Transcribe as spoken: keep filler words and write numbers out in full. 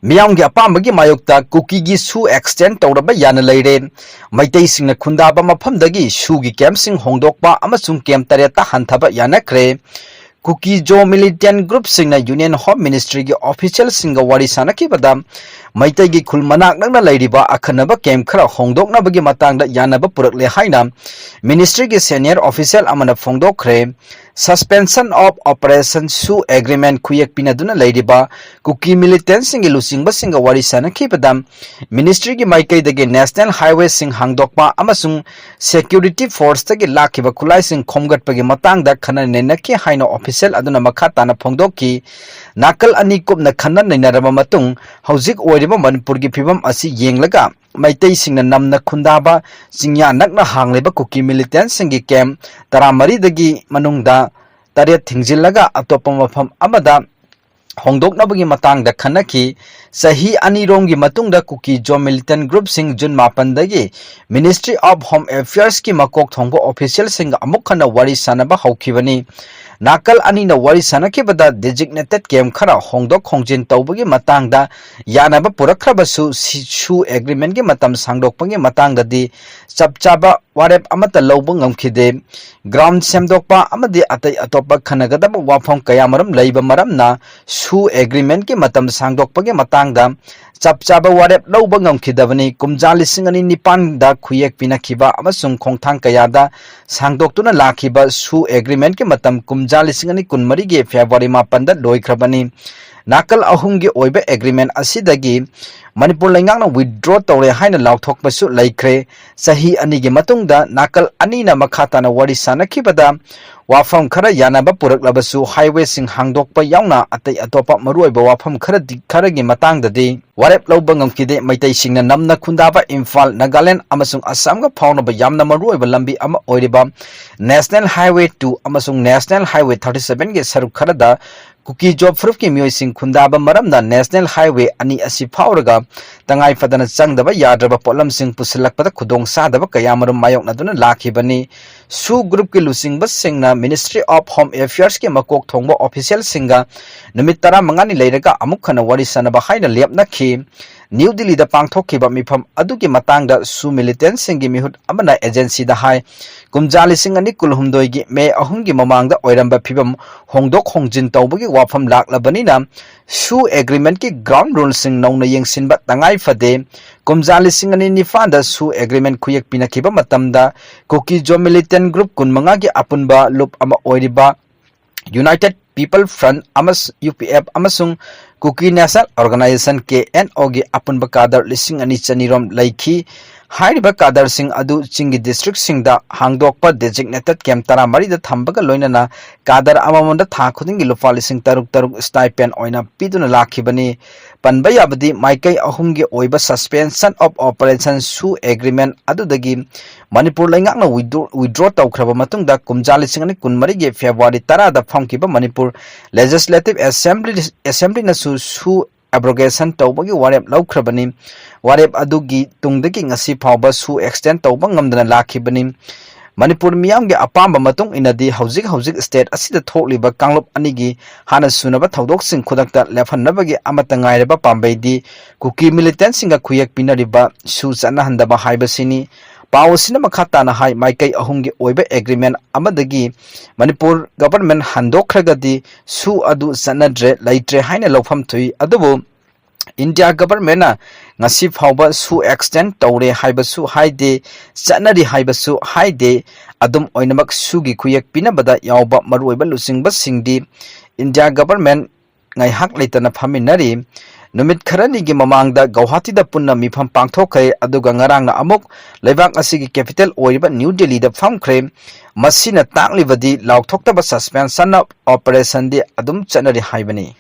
ꯃꯤꯌꯥꯝꯒꯤ ꯑꯄꯥꯝꯕꯒꯤ ꯃꯥꯌꯣꯛꯇ ꯀꯨꯀꯤꯒꯤ ꯁꯨ extend ꯇꯧꯔꯕ ꯌꯥꯅ ꯂꯩꯔꯦ꯫ ꯃꯩꯇꯩꯁꯤꯡꯅ ꯈꯨꯟꯗꯥꯕ ꯃꯐꯝꯗꯒꯤ ꯁꯨꯒꯤ camp ꯁꯤꯡ ꯍꯣꯡꯗꯣꯛꯄ ꯑꯃꯁꯨꯡ camp ꯇꯔꯦꯠꯇ ꯍꯟꯊꯕ ꯌꯥꯅꯈ꯭ꯔꯦ꯫ ꯀꯨꯀꯤ ꯖꯣ militant group ꯁꯤꯡꯅ Union Home Ministry ꯒꯤ official ꯁꯤꯡꯒ ꯋꯥꯔꯤ ꯁꯥꯅꯈꯤꯕꯗ, ꯃꯩꯇꯩꯒꯤ ꯈꯨꯜ ꯃꯅꯥꯛ ꯅꯛꯅ ꯂꯩꯔꯤꯕ ꯑꯈꯟꯅꯕ camp ꯈꯔ ꯍꯣꯡꯗꯣꯛꯅꯕꯒꯤ ꯃꯇꯥꯡꯗ ꯌꯥꯅꯕ ꯄꯨꯔꯛꯂꯦ ꯍꯥꯏꯅ ministry ꯒꯤ senior official ꯑꯃꯅ ꯐꯣꯡꯗꯣꯛꯈ꯭ꯔꯦ꯫ Suspension of Operation ꯁꯨ agreement ꯈꯨꯌꯦꯛ ꯄꯤꯅꯗꯨꯅ ꯂꯩꯔꯤꯕ ꯀꯨꯀꯤ militant ꯁꯤꯡꯒꯤ ꯂꯨꯆꯤꯡꯕꯁꯤꯡꯒ ꯋꯥꯔꯤ ꯁꯥꯅꯈꯤꯕꯗ, ministry ꯒꯤ ꯃꯥꯏꯀꯩꯗꯒꯤ national highway ꯁꯤꯡ ꯍꯥꯡꯗꯣꯛꯄ ꯑꯃꯁꯨꯡ security force ꯇꯒꯤ ꯂꯥꯛꯈꯤꯕ ꯈꯨꯠꯂꯥꯏꯁꯤꯡ ꯈꯣꯝꯒꯠꯄꯒꯤ ꯃꯇꯥꯡꯗ ꯈꯟꯅ ꯅꯩꯅꯈꯤ ꯍꯥꯏꯅ official ꯑꯗꯨꯅ ꯃꯈꯥ ꯇꯥꯅ ꯐꯣꯡꯗꯣꯛꯈꯤ꯫ ꯅꯥꯀꯜ ꯑꯅꯤ ꯀꯨꯞꯅ ꯈꯟꯅ ꯅꯩꯅꯔꯕ ꯃꯇꯨꯡ, ꯍꯧꯖꯤꯛ ꯑꯣꯏꯔꯤꯕ ꯃꯅꯤꯄꯨꯔꯒꯤ ꯐꯤꯕꯝ ꯑꯁꯤ ꯌꯦꯡꯂꯒ, ꯃꯩꯇꯩꯁꯤꯡꯅ ꯅꯝꯅ ꯈꯨꯟꯗꯥꯕ ꯆꯤꯡꯌꯥ ꯅꯛꯅ ꯍꯥꯡꯂꯤꯕ ꯀꯨꯀꯤ militant ꯁꯤꯡꯒꯤ camp ꯇꯔꯥꯃꯔꯤꯗꯒꯤ ꯃꯅꯨꯡꯗ ꯇꯔꯦꯠ ꯊꯤꯡꯖꯤꯜꯂꯒ ꯑꯇꯣꯞꯄ ꯃꯐꯝ ꯑꯃꯗ ꯍꯣꯡꯗꯣꯛꯅꯕꯒꯤ ꯃꯇꯥꯡꯗ ꯈꯟꯅꯈꯤ꯫ ꯆꯍꯤ ꯑꯅꯤꯔꯣꯝꯒꯤ ꯃꯇꯨꯡꯗ ꯀꯨꯀꯤ ꯖꯣ militant group ꯁꯤꯡ June ꯃꯥꯄꯟꯗꯒꯤ Ministry of Home Affairs ꯀꯤ ꯃꯀꯣꯛ ꯊꯣꯡꯕ official ꯁꯤꯡꯒ ꯑꯃꯨꯛ ꯍꯟꯅ ꯋꯥꯔꯤ ꯁꯥꯅꯕ ꯍꯧꯈꯤꯕꯅꯤ꯫ ꯅꯥꯀꯜ ꯑꯅꯤꯅ ꯋꯥꯔꯤ ꯁꯥꯅꯈꯤꯕꯗ designated camp ꯈꯔ ꯍꯣꯡꯗꯣꯛ ꯍꯣꯡꯖꯤꯟ ꯇꯧꯕꯒꯤ ꯃꯇꯥꯡꯗ ꯌꯥꯅꯕ ꯄꯨꯔꯛꯈ꯭ꯔꯕꯁꯨ, ꯁꯤ-, ꯁꯨ agreement ꯀꯤ ꯃꯇꯝ ꯁꯥꯡꯗꯣꯛꯄꯒꯤ ꯃꯇꯥꯡꯗꯗꯤ ꯆꯞ ꯆꯥꯕ ꯋꯥꯔꯦꯞ ꯑꯃꯠꯇ ꯂꯧꯕ ꯉꯝꯈꯤꯗꯦ꯫ Ground ꯁꯦꯝꯗꯣꯛꯄ ꯑꯃꯗꯤ ꯑꯇꯩ ꯑꯇꯣꯞꯄ ꯈꯟꯅꯒꯗꯕ ꯋꯥꯐꯝ ꯀꯌꯥꯃꯔꯨꯝ ꯂꯩꯕ ꯃꯔꯝꯅ ꯁꯨ agreement ꯀꯤ ꯃꯇꯝ ꯁꯥꯡꯗꯣꯛꯄꯒꯤ ꯃꯇꯥꯡꯗ ꯆꯞ ꯆꯥꯕ ꯋꯥꯔꯦꯞ ꯂꯧꯕ ꯉꯝꯈꯤꯗꯕꯅꯤ꯫ ꯀꯨꯝꯖꯥ ꯂꯤꯁꯤꯡ ꯑꯅꯤ ꯅꯤꯄꯥꯟꯗ ꯈꯨꯌꯦꯛ ꯄꯤꯅꯈꯤꯕ ꯑꯃꯁꯨꯡ ꯈꯣꯡꯊꯥꯡ ꯀꯌꯥꯗ ꯁꯥꯡꯗꯣꯛꯇꯨꯅ ꯂꯥꯛꯈꯤꯕ ꯁꯨ agreement ꯀꯤ ꯃꯇꯝ ꯀꯨꯝꯖꯥ ꯂꯤꯁꯤꯡ ꯑꯅꯤ ꯀꯨꯟꯃꯔꯤꯒꯤ February ꯃꯥꯄꯟꯗ ꯂꯣꯏꯈ꯭ꯔꯕꯅꯤ꯫ ꯅꯥꯀꯜ ꯑꯍꯨꯝꯒꯤ ꯑꯣꯏꯕ agreement ꯑꯁꯤꯗꯒꯤ ꯃꯅꯤꯄꯨꯔ ꯂꯩꯉꯥꯛꯅ withdraw ꯇꯧꯔꯦ ꯍꯥꯏꯅ ꯂꯥꯎꯊꯣꯛꯄꯁꯨ ꯂꯩꯈ꯭ꯔꯦ꯫ ꯆꯍꯤ ꯑꯅꯤꯒꯤ ꯃꯇꯨꯡꯗ ꯅꯥꯀꯜ ꯑꯅꯤꯅ ꯃꯈꯥ ꯇꯥꯅ ꯋꯥꯔꯤ ꯁꯥꯅꯈꯤꯕꯗ, ꯋꯥꯐꯝ ꯈꯔ ꯌꯥꯅꯕ ꯄꯨꯔꯛꯂꯕꯁꯨ, highway ꯁꯤꯡ ꯍꯥꯡꯗꯣꯛꯄ ꯌꯥꯎꯅ ꯑꯇꯩ ꯑꯇꯣꯞꯄ ꯃꯔꯨꯑꯣꯏꯕ ꯋꯥꯐꯝ ꯈꯔꯗꯤ, ꯈꯔꯒꯤ ꯃꯇꯥꯡꯗꯗꯤ ꯋꯥꯔꯦꯞ ꯂꯧꯕ ꯉꯝꯈꯤꯗꯦ꯫ ꯃꯩꯇꯩꯁꯤꯡꯅ ꯅꯝꯅ ꯈꯨꯟꯗꯥꯕ ꯏꯝꯐꯥꯜ, ꯅꯥꯒꯥꯂꯦꯟ ꯑꯃꯁꯨꯡ ꯑꯁꯥꯝꯒ ꯐꯥꯎꯅꯕ ꯌꯥꯝꯅ ꯃꯔꯨꯑꯣꯏꯕ ꯂꯝꯕꯤ ꯑꯃ ꯑꯣꯏꯔꯤꯕ National Highway two ꯑꯃꯁꯨꯡ National Highway thirty seven ꯒꯤ ꯁꯔꯨꯛ ꯈꯔꯗ ꯀꯨꯀꯤ-ꯖꯣ ꯐꯨꯔꯨꯞꯀꯤ ꯃꯤꯑꯣꯏꯁꯤꯡ ꯈꯨꯟꯗꯥꯕ ꯃꯔꯝꯅ National Highway ꯑꯅꯤ ꯑꯁꯤ ꯐꯥꯎꯔꯒ ꯇꯉꯥꯏ ꯐꯗꯅ ꯆꯪꯗꯕ ꯌꯥꯗ꯭ꯔꯕ ꯄꯣꯠꯂꯝꯁꯤꯡ ꯄꯨꯁꯤꯜꯂꯛꯄꯗ ꯈꯨꯗꯣꯡ ꯆꯥꯗꯕ ꯀꯌꯥ ꯃꯔꯨꯝ ꯃꯥꯌꯣꯛꯅꯗꯨꯅ ꯂꯥꯛꯈꯤꯕꯅꯤ꯫ ꯁꯨ groupꯀꯤ ꯂꯨꯆꯤꯡꯕꯁꯤꯡꯅ Ministry of Home Affairsꯀꯤ ꯃꯀꯣꯛ ꯊꯣꯡꯕ officialꯁꯤꯡꯒ ꯅꯨꯃꯤꯠ ꯇꯔꯥꯃꯉꯥꯅꯤ ꯂꯩꯔꯒ ꯑꯃꯨꯛ ꯍꯟꯅ ꯋꯥꯔꯤ ꯁꯥꯅꯕ ꯍꯥꯏꯅ ꯂꯦꯞꯅꯈꯤ꯫ ꯅ꯭ꯌꯨ ꯗꯤꯜꯂꯤꯗ ꯄꯥꯡꯊꯣꯛꯈꯤꯕ ꯃꯤꯐꯝ ꯑꯗꯨꯒꯤ ꯃꯇꯥꯡꯗ ꯁꯨ militantꯁꯤꯡꯒꯤ ꯃꯤꯍꯨꯠ ꯑꯃꯅ agencyꯗ ꯍꯥꯏ, ꯀꯨꯝꯖꯥ ꯂꯤꯁꯤꯡ ꯑꯅꯤ ꯀꯨꯟꯍꯨꯝꯗꯣꯏꯒꯤ ꯃꯦ ꯑꯍꯨꯝꯒꯤ ꯃꯃꯥꯡꯗ ꯑꯣꯏꯔꯝꯕ ꯐꯤꯕꯝ ꯍꯣꯡꯗꯣꯛ ꯍꯣꯡꯖꯤꯟ ꯇꯧꯕꯒꯤ ꯋꯥꯐꯝ ꯂꯥꯛꯂꯕꯅꯤꯅ, ꯁꯨ agreementꯀꯤ ground ruleꯁꯤꯡ ꯅꯧꯅ ꯌꯦꯡꯁꯤꯟꯕ ꯇꯉꯥꯏ ꯐꯗꯦ꯫ ꯀꯨꯝꯖꯥ ꯂꯤꯁꯤꯡ ꯑꯅꯤ ꯅꯤꯄꯥꯟꯗ ꯁꯨ agreement ꯈꯨꯌꯦꯛ ꯄꯤꯅꯈꯤꯕ ꯃꯇꯝꯗ, ꯀꯨꯀꯤ-ꯖꯣ militant group ꯀꯨꯟꯃꯉꯥꯒꯤ ꯑꯄꯨꯟꯕ ꯂꯨꯞ ꯑꯃ ꯑꯣꯏꯔꯤꯕ United People Front ꯑꯃꯁ-, UPF ꯑꯃꯁꯨꯡ Kuki National Organisation, KNOꯒꯤ ꯑꯄꯨꯟꯕ cadre ꯂꯤꯁꯤꯡ ꯑꯅꯤ ꯆꯅꯤ ꯔꯣꯝ ꯂꯩꯈꯤ꯫ ꯍꯥꯏꯔꯤꯕ cadreꯁꯤꯡ ꯑꯗꯨ ꯆꯤꯡꯒꯤ districtꯁꯤꯡꯗ ꯍꯥꯡꯗꯣꯛꯄ designated camp ꯇꯔꯥꯃꯔꯤꯗ ꯊꯝꯕꯒ ꯂꯣꯏꯅꯅ cadre ꯑꯃꯃꯝꯗ ꯊꯥ ꯈꯨꯗꯤꯡꯒꯤ ꯂꯨꯄꯥ ꯂꯤꯁꯤꯡ ꯇꯔꯨꯛ ꯇꯔꯨꯛ stipend ꯑꯣꯏꯅ ꯄꯤꯗꯨꯅ ꯂꯥꯛꯈꯤꯕꯅꯤ꯫ ꯄꯟꯕ ꯌꯥꯕꯗꯤ, ꯃꯥꯏꯀꯩ ꯑꯍꯨꯝꯒꯤ ꯑꯣꯏꯕ suspension of operation ꯁꯨ agreement ꯑꯗꯨꯗꯒꯤ ꯃꯅꯤꯄꯨꯔ ꯂꯩꯉꯥꯛꯅ withdraw, withdraw ꯇꯧꯈ꯭ꯔꯕ ꯃꯇꯨꯡꯗ, ꯀꯨꯝꯖꯥ ꯂꯤꯁꯤꯡ ꯑꯅꯤ ꯀꯨꯟꯃꯔꯤꯒꯤ February ꯇꯔꯥꯗ ꯐꯝꯈꯤꯕ ꯃꯅꯤꯄꯨꯔ Legislative Assembly, Assemblyꯅꯁꯨ ꯁꯨ abrogation ꯇꯧꯕꯒꯤ ꯋꯥꯔꯦꯞ ꯂꯧꯈ꯭ꯔꯕꯅꯤ꯫ ꯋꯥꯔꯦꯞ ꯑꯗꯨꯒꯤ ꯇꯨꯡꯗꯒꯤ ꯉꯁꯤ ꯐꯥꯎꯕ ꯁꯨ extend ꯇꯧꯕ ꯉꯝꯗꯅ ꯂꯥꯛꯈꯤꯕꯅꯤ꯫ ꯃꯅꯤꯄꯨꯔ ꯃꯤꯌꯥꯝꯒꯤ ꯑꯄꯥꯝꯕ ꯃꯇꯨꯡ ꯏꯟꯅꯗꯤ, ꯍꯧꯖꯤꯛ ꯍꯧꯖꯤꯛ state ꯑꯁꯤꯗ ꯊꯣꯛꯂꯤꯕ ꯀꯥꯡꯂꯨꯞ ꯑꯅꯤꯒꯤ ꯍꯥꯟꯅ ꯁꯨꯅꯕ ꯊꯧꯗꯣꯛꯁꯤꯡ ꯈꯨꯗꯛꯇ ꯂꯦꯞꯍꯟꯅꯕꯒꯤ ꯑꯃꯠꯇ ꯉꯥꯏꯔꯕ ꯄꯥꯝꯕꯩꯗꯤ ꯀꯨꯀꯤ militantꯁꯤꯡꯒ ꯈꯨꯌꯦꯛ ꯄꯤꯅꯔꯤꯕ ꯁꯨ ꯆꯠꯅꯍꯟꯗꯕ ꯍꯥꯏꯕꯁꯤꯅꯤ꯫ ꯄꯥꯎ ꯑꯁꯤꯅ ꯃꯈꯥ ꯇꯥꯅ ꯍꯥꯏ, ꯃꯥꯏꯀꯩ ꯑꯍꯨꯝꯒꯤ ꯑꯣꯏꯕ agreement ꯑꯃꯗꯒꯤ ꯃꯅꯤꯄꯨꯔ government ꯍꯟꯗꯣꯛꯈ꯭ꯔꯒꯗꯤ ꯁꯨ ꯑꯗꯨ ꯆꯠꯅꯗ꯭ꯔꯦ, ꯂꯩꯇ꯭ꯔꯦ ꯍꯥꯏꯅ ꯂꯧꯐꯝ ꯊꯣꯛꯏ꯫ ꯑꯗꯨꯕꯨ India governmentꯅ ꯉꯁꯤ ꯐꯥꯎꯕ ꯁꯨ extend ꯇꯧꯔꯦ ꯍꯥꯏꯕꯁꯨ ꯍꯥꯏꯗꯦ, ꯆꯠꯅꯔꯤ ꯍꯥꯏꯕꯁꯨ ꯍꯥꯏꯗꯦ꯫ ꯑꯗꯨꯝ ꯑꯣꯏꯅꯃꯛ, ꯁꯨꯒꯤ ꯈꯨꯌꯦꯛ ꯄꯤꯅꯕꯗ ꯌꯥꯎꯕ ꯃꯔꯨꯑꯣꯏꯕ ꯂꯨꯆꯤꯡꯕꯁꯤꯡꯗꯤ India government ꯉꯥꯏꯍꯥꯛ ꯂꯩꯇꯅ ꯐꯝꯃꯤꯟꯅꯔꯤ꯫ ꯅꯨꯃꯤꯠ ꯈꯔꯅꯤꯒꯤ ꯃꯃꯥꯡꯗ ꯒꯧꯍꯥꯇꯤꯗ ꯄꯨꯟꯅ ꯃꯤꯐꯝ ꯄꯥꯡꯊꯣꯛꯈ꯭ꯔꯦ, ꯑꯗꯨꯒ ꯉꯔꯥꯡꯅ ꯑꯃꯨꯛ ꯂꯩꯕꯥꯛ ꯑꯁꯤꯒꯤ capital ꯑꯣꯏꯔꯤꯕ ꯅ꯭ꯌꯨ ꯗꯤꯜꯂꯤꯗ ꯐꯝꯈ꯭ꯔꯦ꯫ ꯃꯁꯤꯅ ꯇꯥꯛꯂꯤꯕꯗꯤ ꯂꯥꯎꯊꯣꯛꯇꯕ suspension of operationꯗꯤ ꯑꯗꯨꯝ ꯆꯠꯅꯔꯤ ꯍꯥꯏꯕꯅꯤ꯫